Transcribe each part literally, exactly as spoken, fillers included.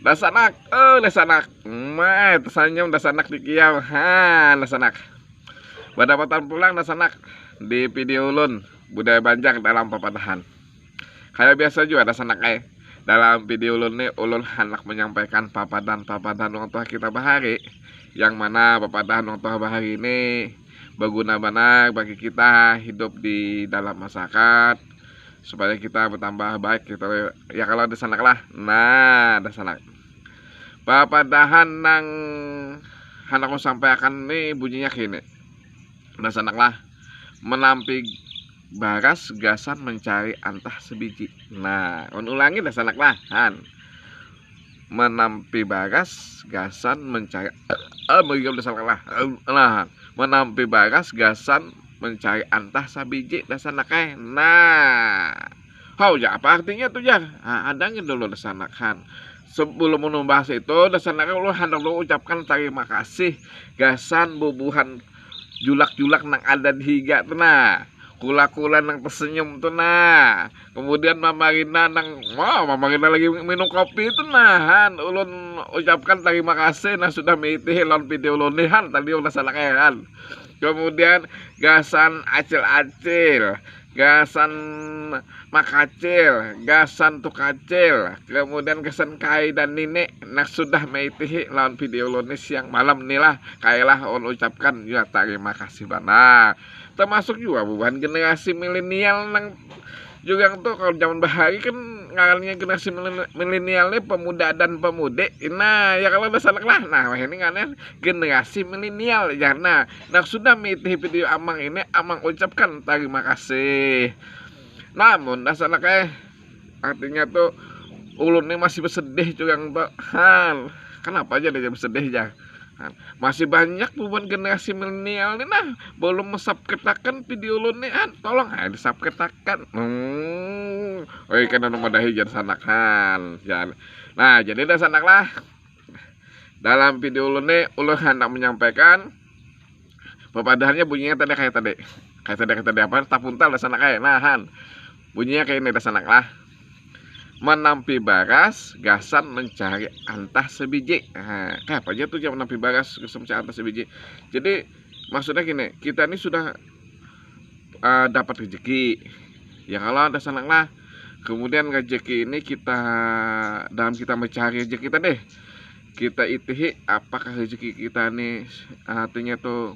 Dasanak, oh dasanak. Mai, tersanyum dasanak di kiau. Ha, dasanak. Badapatan pulang dasanak di video ulun, budaya Banjar dalam papadahan. Kaya biasa jua dasanak ai. Dalam video ulun ni, ulun handak menyampaikan papadan-papadan wong tuha kita bahari. Yang mana papadan wong tuha bahari ini baguna banar bagi kita hidup di dalam masyarakat, supaya kita bertambah baik gitu. Ya kalau dasanak lah. Nah, dasanak. Papadahan nang handak ku sampaiakan ni bunyinya kini. Dasanak lah. Menampi baras gasan mencari antah sebiji. Nah, ulun ulangi dasanak lah. Han. Menampi baras gasan mencari, eh, bagi dasanak lah. Nah, menampi baras gasan mencari antah sabiji dasanak ai. Nah. Hau ja, apa artinya tu jar? Ha, hadangi dulu dasanak han. Sebelum ulun bahas itu, dasanak ai ulun handak dulu ucapkan tarima kasih gasan bubuhan julak-julak nang ada di higa tu nah. Kula-kula nang tersenyum tu nah. Kemudian Mama Rina nang, wah, Mama Rina lagi minum kopi tu nah han. Ulun ucapkan tarima kasih nah sudah meitihi lawan video ulun ni han. Tadi ulun dasanak ai han. Kemudian gasan acil-acil, gasan makacil, gasan tukacil, kemudian gasan kai dan nini nang sudah meitihi lawan video ulun ni siang malam ni lah. Kailah ulun ucapkan jua tarima kasih banar. Termasuk jua bubuhan generasi milenial nang jua tu, kalau zaman bahari kan ngarannya generasi mileni-, milenial ni pemuda dan pemudi. Nah, ya kalau dasanak lah. Nah, wahini ngarannya generasi milenial jar nah. Nang sudah meitihi video amang ini, amang ucapkan tarima kasih. Namun dasanak ai, artinya tu ulun ni masih bersedih jua tu han. Kenapa aja dia bersedih jar? Han. Masih banyak bubuhan generasi milenial ni nah belum mensubscribe-akan video ulun ni han. Tolong ai di-subscribe-akan. Hmm. Oi, kena madahi jar sanak han. Jar. Nah, jadi dasanak lah. Dalam video ulun ni, ulun handak menyampaikan papadahannya bunyinya tadi kaya tadi. Kaya tadi, kaya tadi apa? Tapuntal dasanak ai. Nah, han. Bunyinya kaya ini dasanak lah. Menampi baras gasan mencari antah sebiji. Nah, kaya apa aja tu jar menampi baras gasan mencari antah sebiji? Jadi, maksudnya gini, kita ni sudah, eh, dapat rezeki. Ya kalau dasanak lah. Kemudian rezeki ini kita, dalam kita mencari rezeki tadi, kita itihi apakah rezeki kita ni, artinya tu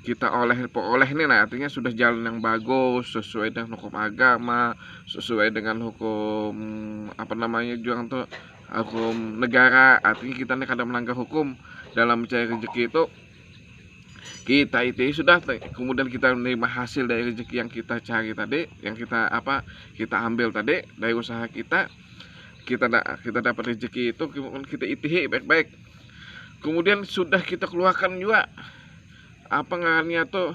kita oleh, peroleh ni nah, artinya sudah jalan yang bagus, sesuai dengan hukum agama, sesuai dengan hukum, apa namanya jua tu, hukum negara. Artinya kita ni kada melanggar hukum dalam mencari rezeki itu. Kita itu sudah te-, kemudian kita menerima hasil dari rezeki yang kita cari tadi, yang kita apa, kita ambil tadi dari usaha kita, kita da-, kita dapat rezeki itu, kemudian kita itihi baik-baik. Kemudian sudah kita keluarkan juga apa ngarannya tu,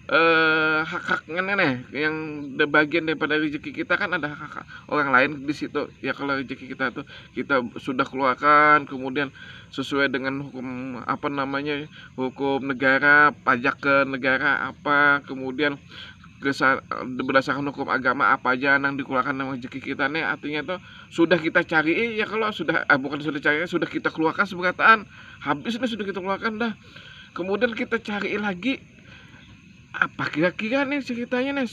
eh, hak-haknya nih, yang da-, bagian daripada rezeki kita kan ada hak-hak orang lain di situ. Ya kalau rezeki kita tu kita sudah keluarkan, kemudian sesuai dengan hukum, apa namanya, hukum negara, pajak ke negara apa, kemudian kesa-, berdasarkan hukum agama apa aja nang dikeluarkan nang rezeki kita nih, artinya tuh sudah kita cari, ya kalau sudah, ah, bukan sudah cari, sudah kita keluarkan seberataan, habis nih sudah kita keluarkan dah. Kemudian kita cari lagi, apa kira-kira nih ceritanya nih,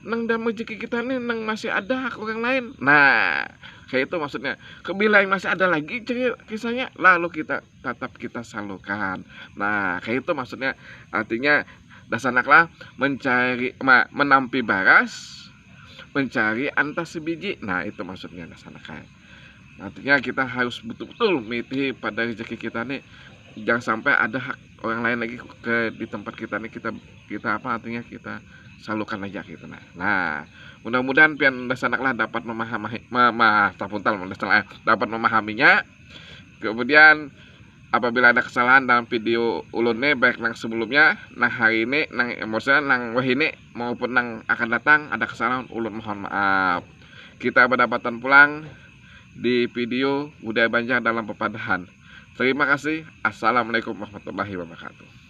nang dalam rezeki kita nih nang masih ada hak orang lain. Nah, kayak itu maksudnya. Bila yang masih ada lagi ceri-, kisahnya, lalu kita tetap kita salurkan. Nah, kayak itu maksudnya. Artinya dasanak lah mencari, ma-, menampi baras, mencari antah sebiji. Nah, itu maksudnya dasanak kan. Artinya kita harus betul-betul miti pada rezeki kita nih. Jangan sampai ada hak orang lain lagi ke di tempat kita nih, kita, kita apa artinya, kita salurkan aja gitu nah. Nah, mudah-mudahan pian dasanak lah dapat memahami, ma-, ma-, tapuntal, dasanak lah dapat memahaminya. Kemudian apabila ada kesalahan dalam video ulun nih, baik nang sebelumnya, nang hari ini, nang, maksudnya nang wahini maupun nang akan datang, ada kesalahan, ulun mohon maaf. Kita berdapatan pulang di video Budaya Banjar dalam Papadahan. Terima kasih. Assalamualaikum warahmatullahi wabarakatuh.